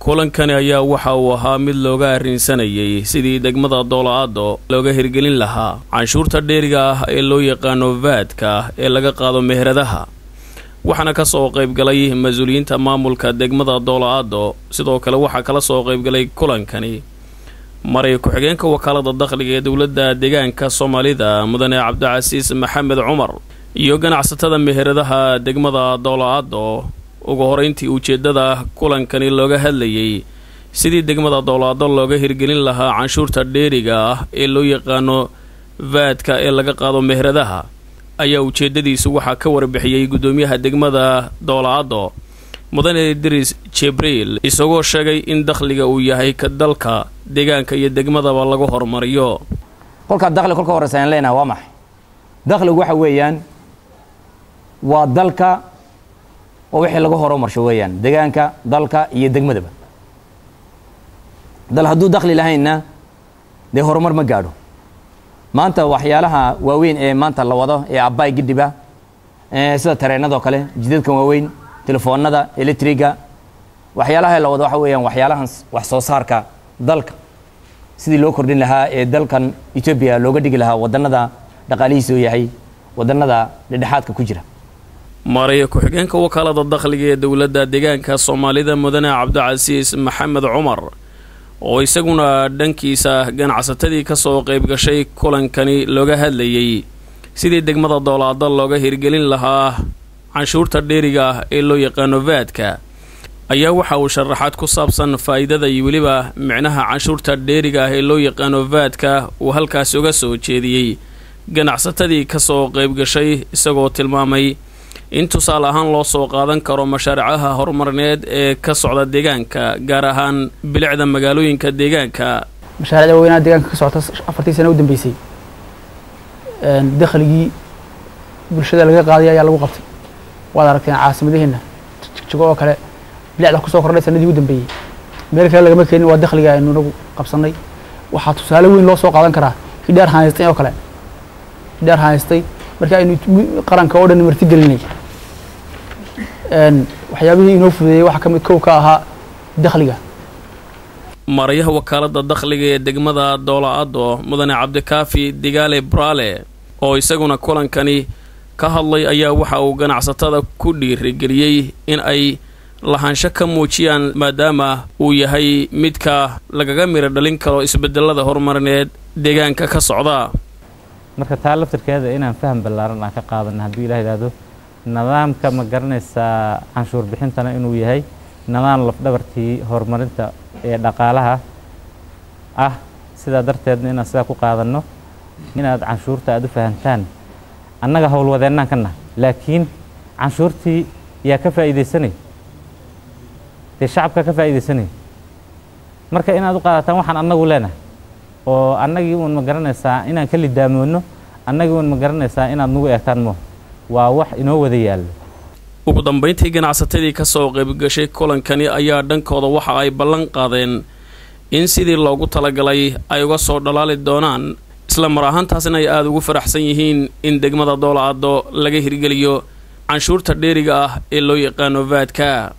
Kulankani ayaa waxa uu ahaa mid looga arrinsanayay sidii degmada Doolo-Addo looga hirgelin lahaa canshuurta dheeriga ah ee loo yaqaano vaadka ee laga qaado meheradaha. Waxaana ka soo qaybgalay mas-uuliyiinta maamulka degmada Doolo-Addo. Sidoo kale waxaa kala soo qaybgalay kulankani maray ku-xigeenka wakaalada dakhliga ee dowladda deegaanka Soomaalida, Mudane Cabdicasiis Maxamed Cumar, iyo ganacsatada meheradaha degmada Doolo-Addo. Ugu horeyntii, ujeeddada kulankani looga hadlayay sidii degmada Doolo-Addo looga hirgelin lahaa canshuurta dheeriga ah ee loo yaqaano vaadka ee laga qaado meheradaha ayaa ujeeddadiisu waxaa ka warbixiyey guddoomiyaha degmada Doolo-Addo, Mudane Idriis Jibriil, isagoo sheegay in dakhliga uu yahay ka dalka, deegaanka iyo degmadaba lagu horumariyo. Kolkaa dakhli kolka horeysa ayaan leenahay, waa maxay dakhligu? Waxa weeyaan waa dalka oo wixii lagu horumarsho weeyaan, deegaanka, dalka iyo degmadaba. Dal hadduu dakhli lahaynna dee horumar ma gaadho. Maanta waxyaalaha waaweyn ee maanta la wado ee Abbaay Gidhiba, sida tareenadoo kale, jidadkan waaweyn, telefoonada, electriga, waxyaalaha la wado waxa weeyaan waxyaalahan wax soo saarka dalka sidii loo kordhin lahaa ee dalkan Etoobiya looga dhigi lahaa wadannada dhaqaalihiisa oo yahay wadannada dhedhexaadka ku jira. Maaraya ku-xigeenka wakaalada dakhliga ee dowladda deegaanka Soomaalida, Mudane Cabdicasiis Maxamed Cumar, oo isaguna dhankiisa ganacsatadii ka soo qayb gashay kulankani looga hadlayay sidii degmada Doolaado looga hirgelin lahaa canshuurta dheeriga ah ee loo yaqaano vaadka, ayaa waxa uu sharaxaad ku saabsan faa'iidada iyo weliba micnaha canshuurta dheeriga ah ee loo yaqaano vaadka uu halkaasi uga soo jeediyey ganacsatadii ka soo qayb gashay, isagoo tilmaamay in tusaale ahaan loo soo qaadan karo mashaariicaha horumarineed ee ka socda deegaanka, gaar ahaan bilicda magaalooyinka deegaanka. Mashaariicda waaweynaa deegaanka ka socota 4tii sano u dambeysay, dakhligii bulshada laga qaaday ayaa lagu qabtay. Waad aragteen caasimadaheenna, Jigjigo oo kale, bilicda kusoo kordhay sanadii u dambeeyey meel kale lagama keenin, waa dakhliga aynu inagu qabsannay. Waxaa tusaale weyn loo soo qaadan karaa Hidhaar Haystay oo kale. Hidhaar Haystay markii aynu qaranka oo dhan marti gelinay, waxyaabihii inoo fudeeyey waxaa ka mid kow ka ahaa dakhliga. Maarayaha wakaalada dakhliga ee degmada Doolo-Addo, Mudane Cabdikaafi Digaale Braale, oo isaguna kulankani ka hadlay, ayaa waxa uu ganacsatada ku dhiirigeliyey in ay lahaansho ka muujiyaan, maadaama uu yahay midka lagaga miro dhalin karo isbedelada horumarineed deegaanka ka socda. Marka taa laftirkeeda inaan faham ballaaran aan ka qaadano, hadduu Ilah yidhaahdo, nidaamka, ma garanaysaa, canshuur bixintana inuu yahay nidaam lafdhabartii horumarinta ee dhaqaalaha ah. Sidaa darteedna inaan sidaa ku qaadanno, inaad canshuurta aada u fahantaan. Annaga howlwadeennaan ka nahay, laakiin canshuurtii yaa ka faa'iidaysanay? Dee shacabka ka faa'iidaysanay. Marka inaad u qaadataan waxaan annagu leenahay oo annagii uun, ma garanaysaa, inaan ka lidaamoonno annagii uun, ma garanaysaa, inaad nagu eegtaan mo waa wax inoo wada yaallo. Ugu dambayntii, ganacsatadii ka soo qaybgashay kulankani ayaa dhankooda waxa ay ballan qaadeen in sidii loogu talagalay ay uga soo dhalaali doonaan, isla mar ahaantaasna ay aada ugu faraxsan yihiin in degmada Doolo-Addo laga hirgeliyo canshuurta dheeriga ah ee loo yaqaano vaadka.